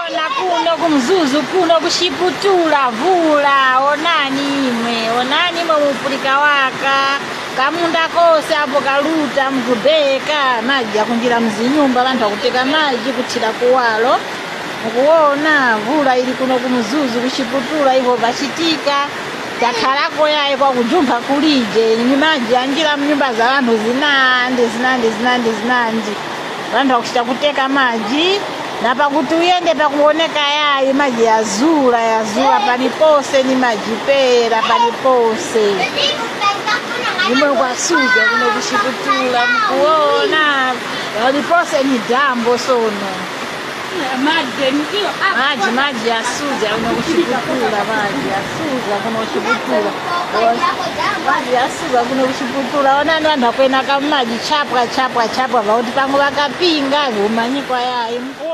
Mukuona kuno kumzuzu kuno kushiputula vula, onani imwe, onani imwe mupulika waka kamunda kose apo kaluta mkubeka maji akunjira mzinyumba, vanthu akuteka maji kuthira kuwalo. Mukuona vula ili kuno kumzuzu kushiputula, ivo vachitika takhalako yayi kwa kujumpha kulije ni maji anjira mnyumba za vanthu zinandi zinandi zinandi zinandi, vanthu akuchita kuteka maji na pakuti uyende pakuoneka yayi maji yazula yazula palipose ni maji pera palipose imwe kwasuja kuno kushiputula, mukuona palipose ni dambo sono. Maji maji yasuja kuno kushiputula, maji yasuja kuno kushiputula, maji yasuja kuno kushiputula. Onani vanhu vakuenda kamaji chapwa chapwa chapwa vakuti pamwe vakapinga vumanyikwa yayi mukuona.